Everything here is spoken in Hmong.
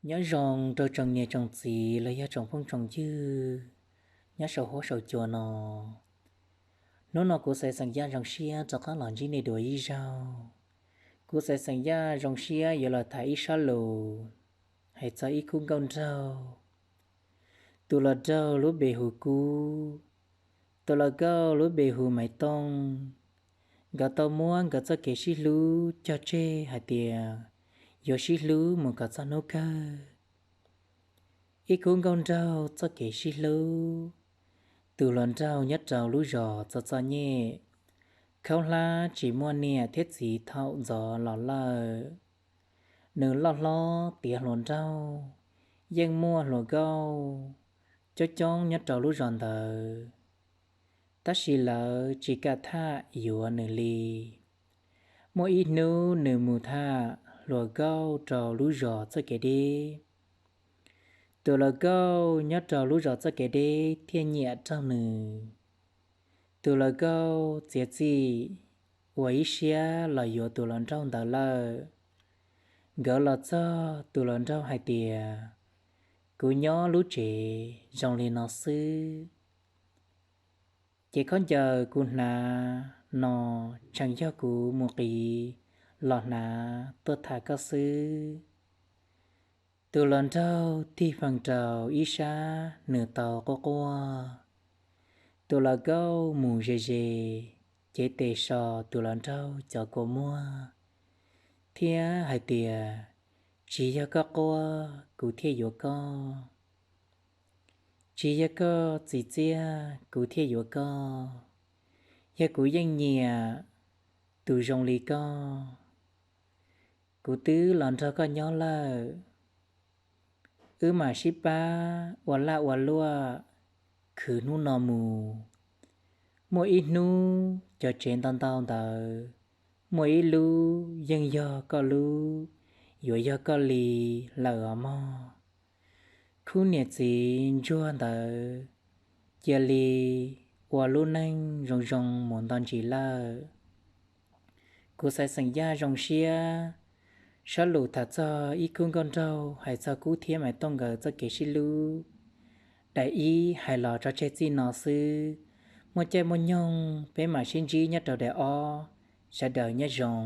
Nyob zoo rau tsoom niam tsoom txiv los yog tsoom phooj tsoom ywg nyob saum huab saum cua no. Hnub no kuv Xaiv Xeem Yaj zoo siab rov qab los ntsib nej dua ib zaug. Kuv Xaiv Xeem Yaj zoo siab yuav los tham ib sab lus hais txog ib khub nkauj nraug. Tus hluas nraug lub npe hu Kub, tus hluas nkauj lub npe hu Maiv Tooj. Nkawd tau muab nkawd txoj kev sib hlub cog tseg hais tias yuav sib hlub mus kom txog hnub kawg. Ib khub nkauj nraug txoj kev sib hlub. Tus hluas nraug nyob rau lub zos txom txom nyem, khaub hlab tsis muaj niam thiab txiv thaum ntxov los lawm. Nws loj hlob tiav hluas nraug, yeej muaj hluas nkauj coob coob nyob rau lub zos ntawd, tab sis lawv tsis kam tham yuav nws li. Muaj ib hnub nws mus tham hluas nkauj rau lub zos txoj kev deb. Tus hluas nkauj nyob rau lub zos txoj kev deb thiaj nyiam raug nws. Tus hluas nkauj txiav txim ua ib siab los yuav tus hluas nraug ntawd lawm. Nkawd los txog, tus hluas nraug hais tias, kuv nyob lub tsev zoo li no xwb, ces khaub ncaws kuv hnav no tseem yog kuv mus qiv los hnav tuaj tham koj xwb. Tus hluas nraug tig feem rau ib sab, nws tau quaj quaj. Tus hluas nkauj mus ze ze, cev tes so tus hluas nraug cov kua muag thiab hais tias, tsis yog koj quaj kuv thiaj yuav koj, tsis yog koj txim txiaj kuv thiaj yuav koj. Yog kuv yeej nyiam tus zoo li koj, kuv twb los nrog koj nyob lawm. Wb mam sib pab ua laj ua luam khwv hnub no mus. Muaj ib hnub cov tsev ntau ntau ntawd, muaj ib lub yeej yog koj lub, yuav yog koj li lawm os mog. Khub niam txiv ntsuag ntawd cia li ua lub neej zoo zoo mus nto ntsis lawm. Kuv Xaiv Xeem Yaj zoo siab, sab lus tham txog ib khub nkauj nraug hais txog Kub thiab Maiv Tooj nkawd txoj kev sib hlub, daim ib hais los tso tseg txij no xwb. Muaj caij muaj nyoog peb mam sib ntsib nyob rau daim ob. Sawv daws nyob zoo.